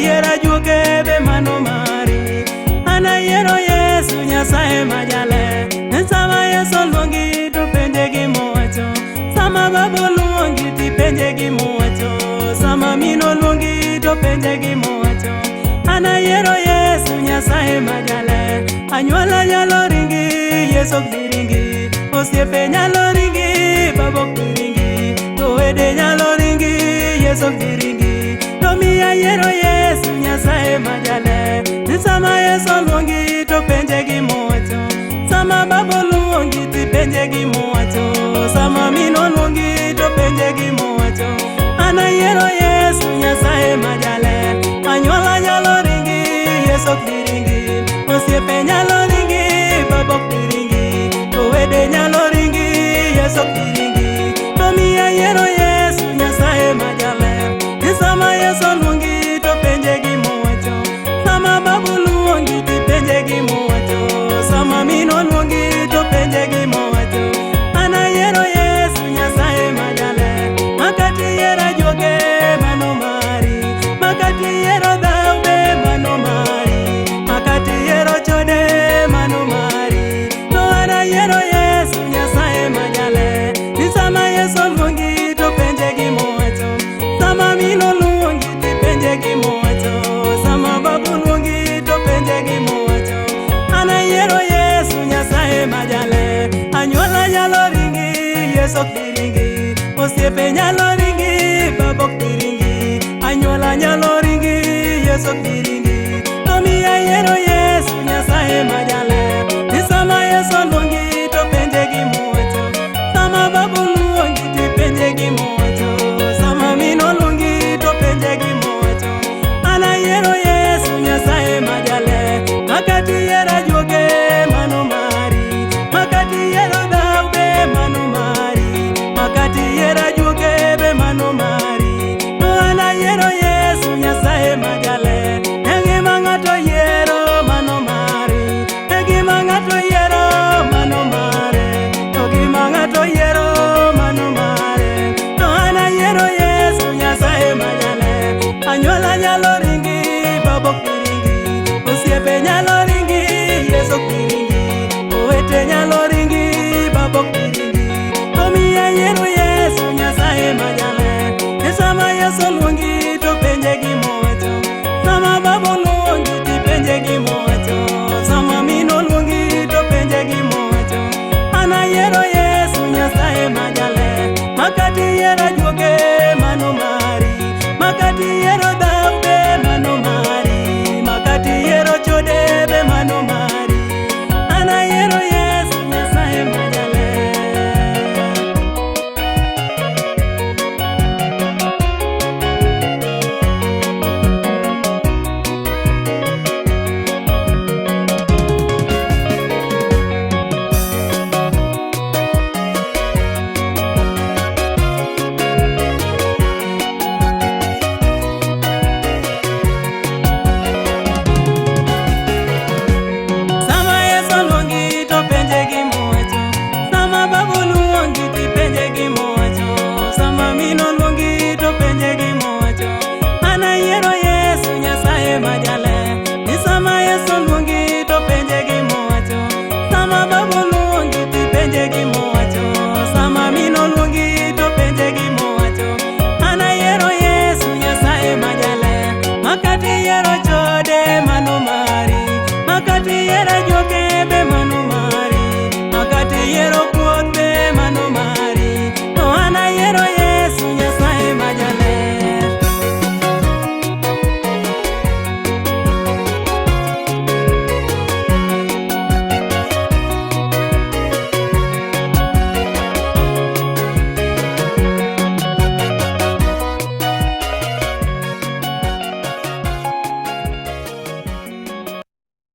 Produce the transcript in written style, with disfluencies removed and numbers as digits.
yiero ajuoke be mano mari. An ayiero Yesu Nyasaye ma jaler. Sama Yesu oluongi to penje gimowacho. Sama baba oluongi tipenje gimowacho. Sama min oluongi to penje gimowacho. An ayiero Yesu Nyasaye ma jaler. Anyuola nyalo ringi, Yesu ok dhi ringi. Osiepe nyalo ringi, baba ok dhi ringi. To wede nyalo ringi, Yesu ok dhi ringi. To miyo ayiero Yesu Nyasaye ma jaler. Sama Yesu oluongi to penje gimowacho. Sama baba oluongi tipenje gimowacho. Sama min oluongi to penje gimowacho. An ayiero Yesu Nyasaye ma jaler. Anyuola nyalo ringi, Yesu ok dhi ringi. Osiepe nyalo ringi, baba ok dhi ringi. To wede nyalo ringi, Yesu ok dhi ringi. To miyo ayiero Yesu Nyasaye ma jaler. Sama Yesu oluongi to penje gimowacho. Sama baba oluongi tipenje gimowacho. Sama min oluongi to penje gimowacho. An ayiero Yesu Nyasaye ma jaler. Makati yiero ajuoke mano mari. Makati yiero dhaw be mano mari. Makati yiero chode mano mari. To an ayiero Yesu Nyasaye ma jaler. Ni sama Yesu oluongi to penje gimowacho. Sama min oluongi tipenje gimowacho. Sama baba oluongi to penje gimowacho. An ayiero Yesu Nyasaye ma jaler. Anyuola nyalo ringi, Yesu ok dhi ringi. Osiepe nyalo ringi, baba ok dhi ringi. Anyuola nyalo ringi, Yesu ok dhi ringi. To miyo ayiero Yesu Nyasaye ma jaler. Ni sama Yesu oluongi to penje gimowacho. Sama baba oluongi tipenje gimowacho. Sama min oluongi to penje gimowacho. An ayiero Yesu Nyasaye ma jaler. Makati yiero ajuoke mano mari. Makati yiero dhaw be mano mari. Makati yiero ajuoke be mano mari. To an ayiero Yesu Nyasaye ma jaler. E gima ng'ato yiero mano mari. E gima ng'ato yiero mano mare. To gima ng'ato yiero mano mare. To an ayiero Yesu Nyasaye ma jaler. Anyuola nyalo ringi, baba ok dhi ringi. Osiepe nyalo ringi, Yesu ok dhi ringi. Owete nyalo ringi, baba ok dhi ringi. To miyo ayiero Yesu Nyasaye ma jaler. E sama Yesu oluongi to penje gimowacho. Sama baba oluongi tipenje gimowacho. Sama min oluongi to penje gimowacho. An ayiero Yesu Nyasaye ma jaler. Makati yiero ajuoke mano mari. Makati yiero dhaw be mano mari. Makati yiero chode be mano mari. An ayiero Yesu Nyasaye ma jaler. Sama Yesu oluongi to penje gimowacho. Sama baba oluongi tipenje gimowacho. Sama min oluongi to penje gimowacho. An ayiero Yesu Nyasaye ma jaler. Ni sama Yesu oluongi to penje gimowacho. Sama baba oluongi tipenje gimowacho. Sama min oluongi to penje gimowacho. An ayiero Yesu Nyasaye ma jaler. Makati yiero chode mano mari. Makati yiero ajuoke be mano mari. Makati yiero